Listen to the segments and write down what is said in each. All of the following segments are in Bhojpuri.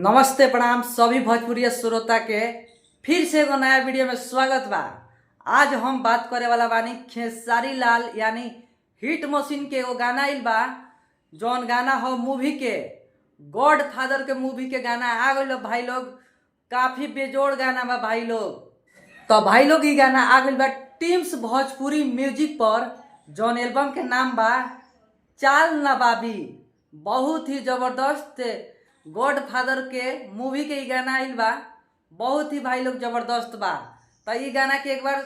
नमस्ते, प्रणाम सभी भोजपुरी श्रोता के। फिर से एगो नया वीडियो में स्वागत बा। आज हम बात करे वाला बानी खेसारी लाल यानी हिट मशीन के एगो गाना आइल बा, जौन गाना हो मूवी के, गॉड फादर के मूवी के गाना आ गइल भाई लोग। काफी बेजोड़ गाना बा भाई लोग। तो भाई लोग, ई गाना आ गइल बा टीम्स भोजपुरी म्यूजिक पर, जौन एल्बम के नाम बा चाल नवाबी। बहुत ही जबरदस्त गॉड फादर के मूवी के ई गाना आइल बा। बहुत ही भाई लोग जबरदस्त बा। तो ई गाना के एक बार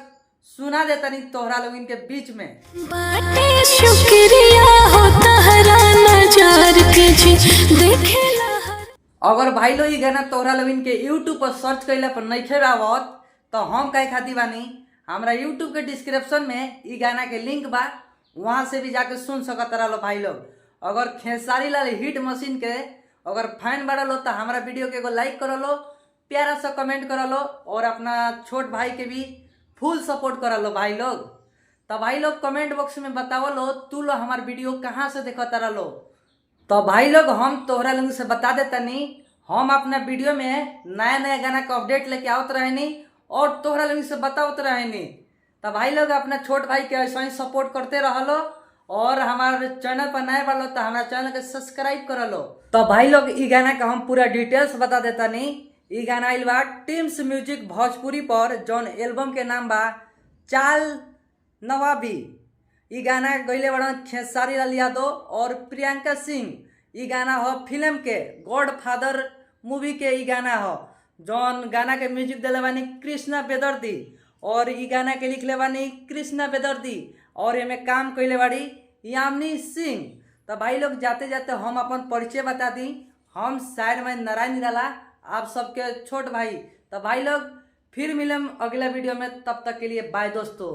सुना देतनी तोहरा लोग इनके बीच में। बाटे शुक्रिया हो तहरा नजर के जी देखेला हर अगर भाई लोग, ई गाना तोहरा लोग इनके यूट्यूब पर सर्च कैला पर नइखे आवत, तो हम कहे खातिर बानी, हमरा यूट्यूब के डिस्क्रिप्शन में ई गाना के लिंक बा, वहाँ से भी जाके सुन सकत रहो भाई लोग। अगर खेसारी लाल हिट मशीन के अगर फैन बढ़ल हो, तो हमारा वीडियो के एगो लाइक कर लो, प्यारा सा कमेंट कर लो और अपना छोट भाई के भी फुल सपोर्ट कर लो भाई लोग। तो भाई लोग, कमेंट बॉक्स में बतावलो तू लो हमार वीडियो कहाँ से देखता रहो। तो भाई लोग, हम तोहरा लोग से बता देतनी, हम अपना वीडियो में नया नया गाना का अपडेट लेके आवत रहनी और तोहरा लोग से बतावत रहनी। तो भाई लोग, अपना छोट भाई के ऐसा ही सपोर्ट करते रहलो और हमारे चैनल पर नए वालो तो हमारे चैनल के सब्सक्राइब कर लो। तो भाई लोग, ई गाना का हम पूरा डिटेल्स बता देतनी। ई गाना आइल बा टीम्स म्यूजिक भोजपुरी पर, जौन एल्बम के नाम बा चाल नवाबी। ई गाना गईले बड़न खेसारी लाल यादव और प्रियंका सिंह। ई गाना हो फिल्म के, गॉड फादर मूवी के ई गाना हो, जौन गाना के म्यूजिक दिले बानी कृष्णा बेदर्दी और ई गाना के लिखले बानी कृष्णा बेदर्दी और एमे काम कैले बाड़ी यामिनी सिंह। तो भाई लोग, जाते जाते हम अपन परिचय बता दी। हम शायर में नारायण निराला, आप सबके छोट भाई। तो भाई लोग, फिर मिलम अगला वीडियो में, तब तक के लिए बाय दोस्तों।